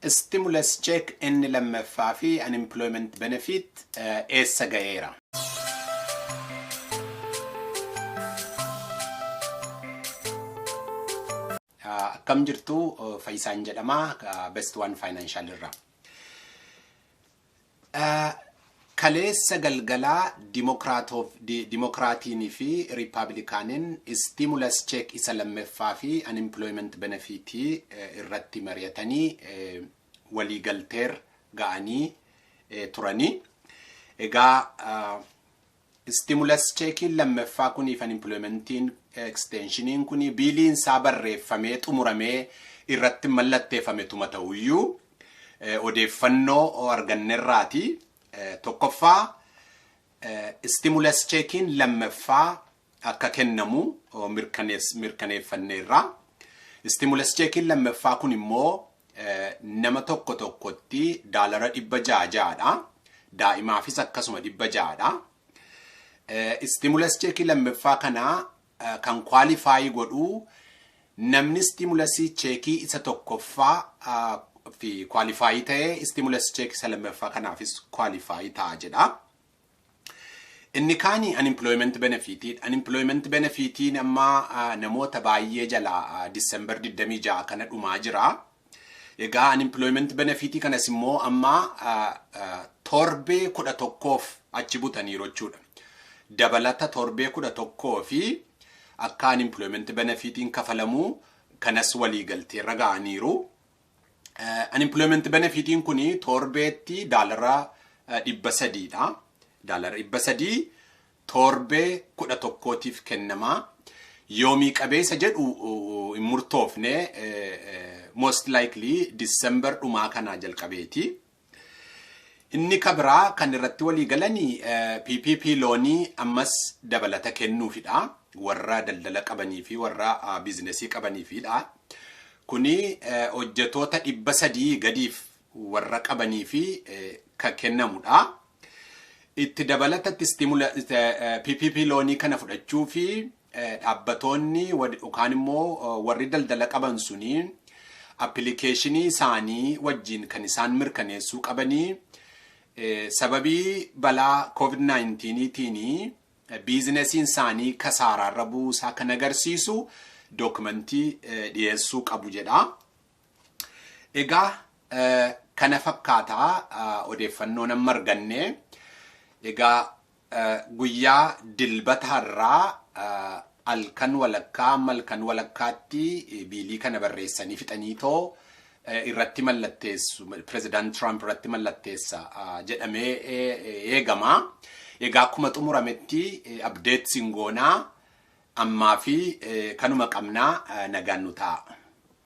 Stimulus check inni lammaffaa fi unemployment benefit eessa ga'eera? Akkam jirtu? Fayyisaan jedhama, Best One Financial irraa. Kaleessa galgalaa Dimokiraatiin fi Riippaabilikaaniin stimulus check isa lammaffaa fi unemployment benefit irratti mari'atanii waliigalteer ga'anii turanii. Egaa stimulus checkiin lammaffaa kunii fi unemploymentiin extensioniin kun biiliin isaa barreeffamee xumuramee irratti mallatteeffametuma ta'uyyuu, odeeffannoo argannerraati. Tokkoffaa, stimulus checkiin lammaffaa akka kennamu mirkaneeffanneerra. Stimulus checkiin lammaffaa kun immoo nama tokko tokkotti daalara 600 ja'adha. Daa'imaafis akkasuma 600dha. Stimulus checkii lammaffaa kana kan qualify godhu namni stimulus checkii isa tokkoffaa fi qualify ta'ee stimulus check isa lammaffaa kanaafis qualify ta'a jedha. Inni kaani unemployment benefit. Unemployment benefitiin amma namoota baay'ee jala December 26 kana dhumaa jira. Egaa unemployment benefitii kanas immoo amma torbee 11f achi butaniiru jechuudha. Dabalata torbee 11 fi akka unemployment benefitiin kafalamuu kanas waliigalteerra ga'aniiru. Unemployment benefitiin kun torbeetti daalara 300dha. Daalara 300 torbee 11tiif kennama. Yoomii qabeessa jedhu hin murtoofne, most likely December dhumaa kanaa jalqabeeti. Inni kabiraa kan irratti walii galanii PPP loanii ammas dabalata kennuufidha. Warra daldala qabanii fi warra biizinesii qabaniifidha. Kuni hojjetoota 300 gadiif warra qabanii fi kan kennamudha. Itti dabalatatti PPP loanii kana fudhachuu fi dhaabbatoonni yookaan immoo warri daldala qaban suni appilikeeshinii isaanii wajjin kan isaan mirkaneessuu qabanii sababii balaa COVID-19tiin biizinesiin isaanii kasaaraarra buusaa kan agarsiisu dookumentii dhiyeessuu qabu jedha. Egaa kana fakkaataa odeeffannoo nama arganne. Egaa guyyaa Dilbata har'aa halkan walakkaa amma halkan walakkaatti biilii kana barreessanii fixanii too irratti mallatteessu, Pireezidaant Tiraamp irratti mallatteessa jedhamee eegama. Egaa akkuma xumurametti update singoonaa ammaa fi kanuma qabnaa, nagaan nu ta'a.